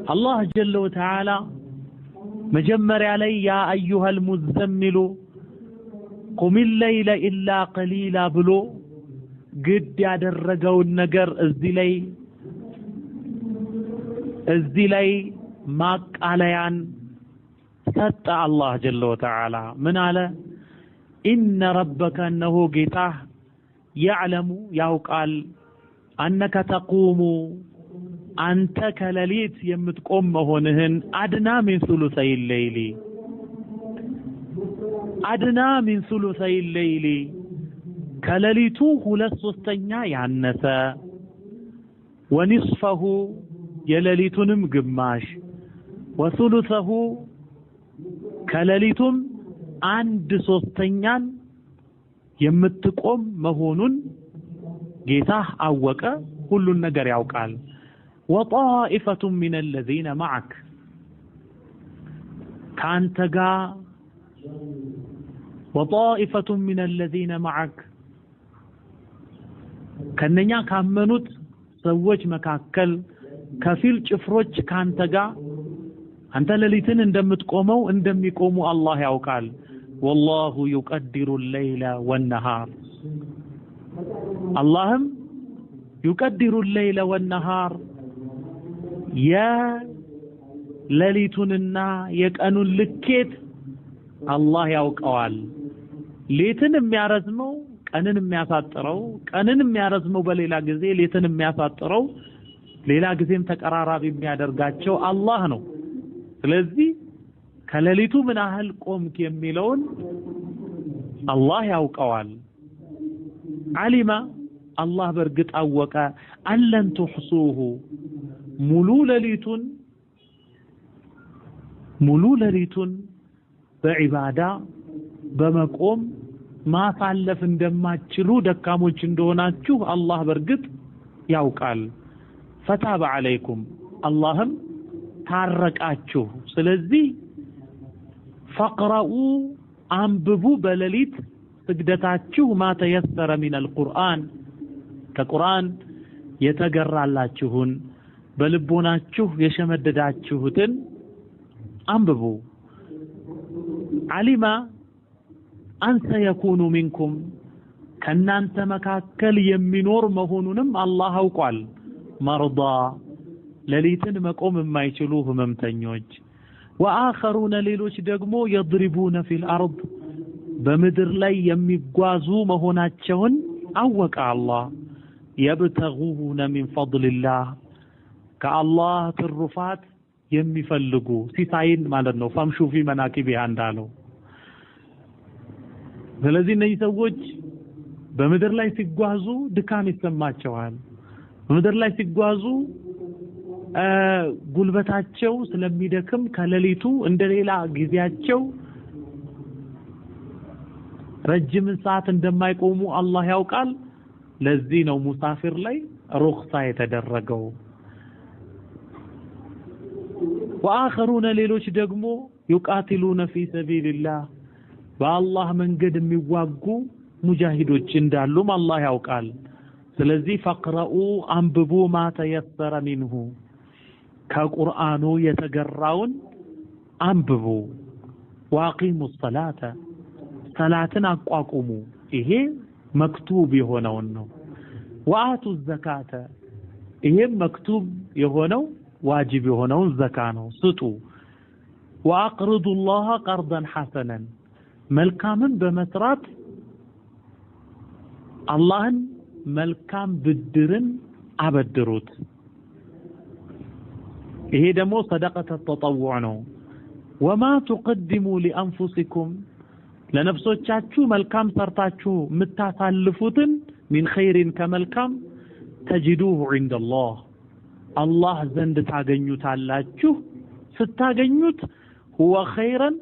አላህ ጀለ ወተዓላ መጀመሪያ ላይ ያ አዩሃል ሙዘሚሉ ቁም ለይለ ኢላ ቀሊላ ብሎ ግድ ያደረገውን ነገር እዚህ ላይ ማቃለያን ሰጠ። አላህ ጀለ ወተዓላ ምን አለ? ኢነ ረበከ እነሆ ጌታህ ያዕለሙ ያውቃል፣ አነከ ተቁሙ አንተ ከሌሊት የምትቆም መሆንህን፣ አድና ሚን ሱሉሰይ ሌይሊ አድና ሚን ሱሉሰይ ሌይሊ ከሌሊቱ 2/3 ያነሰ፣ ወኒስፈሁ የሌሊቱንም ግማሽ፣ ወሱሉሰሁ ከሌሊቱም 1/3 የምትቆም መሆኑን ጌታህ አወቀ። ሁሉን ነገር ያውቃል። ወጣኢፈቱ ሚን الذين معك ካንተ ጋር ወጣኢፈቱ ሚን الذين معك ከነኛ ካመኑት ሰዎች መካከል ከፊል ጭፍሮች ካንተ ጋር አንተ ሌሊትን እንደምትቆመው እንደሚቆሙ አላህ ያውቃል። ወላሁ ዩቀዲሩ الليل والنهار አላህም ዩቀዲሩ الليل والنهار የሌሊቱንና የቀኑን ልኬት አላህ ያውቀዋል። ሌትን የሚያረዝመው ቀንን የሚያሳጥረው፣ ቀንን የሚያረዝመው በሌላ ጊዜ ሌትን የሚያሳጥረው ሌላ ጊዜም ተቀራራቢ የሚያደርጋቸው አላህ ነው። ስለዚህ ከሌሊቱ ምን ያህል ቆምክ የሚለውን አላህ ያውቀዋል። ዓሊማ አላህ በእርግጥ አወቀ፣ አለን ትሕሱሁ ሙሉ ሌሊቱን በዒባዳ በመቆም ማሳለፍ እንደማትችሉ ደካሞች እንደሆናችሁ አላህ በእርግጥ ያውቃል። ፈታበ ዐለይኩም አላህም ታረቃችሁ። ስለዚህ ፈቅረኡ አንብቡ በሌሊት ስግደታችሁ ማ ተየሰረ ሚነል ቁርአን ከቁርአን የተገራላችሁን በልቦናችሁ የሸመደዳችሁትን አንብቡ። ዓሊማ አን ሰየኩኑ ሚንኩም ከናንተ መካከል የሚኖር መሆኑንም አላህ አውቋል። መርዳ ሌሊትን መቆም የማይችሉ ህመምተኞች፣ ወአኸሩነ ሌሎች ደግሞ የድሪቡነ ፊል አርድ በምድር ላይ የሚጓዙ መሆናቸውን አወቀ አላህ። የብተጉነ ሚን ፈድሊላህ ከአላህ ትሩፋት የሚፈልጉ ሲሳይን ማለት ነው። ፈምሹ ፊ መናኪቢሃ እንዳለው። ስለዚህ እነዚህ ሰዎች በምድር ላይ ሲጓዙ ድካም ይሰማቸዋል። በምድር ላይ ሲጓዙ ጉልበታቸው ስለሚደክም ከሌሊቱ እንደሌላ ጊዜያቸው ረጅም ሰዓት እንደማይቆሙ አላህ ያውቃል። ለዚህ ነው ሙሳፊር ላይ ሩኽሳ የተደረገው። ወአኸሩነ ሌሎች ደግሞ ዩቃቲሉነ ፊ ሰቢልላህ በአላህ መንገድ የሚዋጉ ሙጃሂዶች እንዳሉም አላህ ያውቃል። ስለዚህ ፈቅረኡ አንብቡ ማ ተየሰረ ሚንሁ ከቁርአኑ የተገራውን አንብቡ። ወአቂሙ ሰላተ ሰላትን አቋቁሙ። ይሄ መክቱብ የሆነውን ነው። ወአቱ ዘካተ ይሄም መክቱብ የሆነው ዋጅብ የሆነውን ዘካ ነው፣ ስጡ። ወአቅርዱ ላህ ቀርደን ሐሰነን መልካምን በመስራት አላህን መልካም ብድርን አበድሩት። ይሄ ደግሞ ሰደቀተ ተጠውዕ ነው። ወማ ቱቀድሙ ሊአንፉሲኩም ለነፍሶቻችሁ መልካም ሰርታችሁ የምታሳልፉትን ሚን ኸይሪን ከመልካም ተጅዱሁ ዒንደላህ አላህ ዘንድ ታገኙታላችሁ። ስታገኙት ሁወ ኸይረን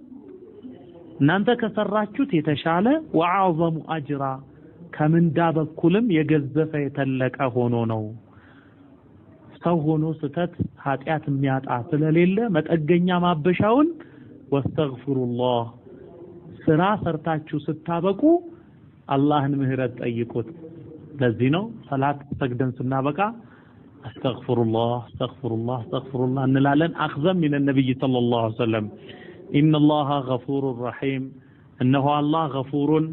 እናንተ ከሰራችሁት የተሻለ ወአዕዘሙ አጅራ ከምንዳ በኩልም የገዘፈ የተለቀ ሆኖ ነው። ሰው ሆኖ ስተት ኃጢአት የሚያጣ ስለሌለ መጠገኛ ማበሻውን ወስተግፊሩላህ ስራ ሰርታችሁ ስታበቁ አላህን ምህረት ጠይቁት። ለዚህ ነው ሰላት ሰግደን ስናበቃ አስተግፊሩላህ አስተግፊሩላህ አስተግፊሩላህ እንላለን። አኽዘም ሚን ነብይ ሰለላሁ ዐለይሂ ወሰለም ኢነላሃ ገፉሩን ረሒም፣ እነሆ አላህ ገፉሩን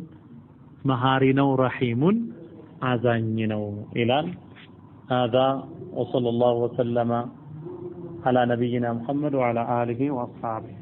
መሃሪ ነው፣ ረሒሙን አዛኝ ነው ይላል። هذا وصلى الله وسلم على نبينا محمد وعلى آله وأصحابه.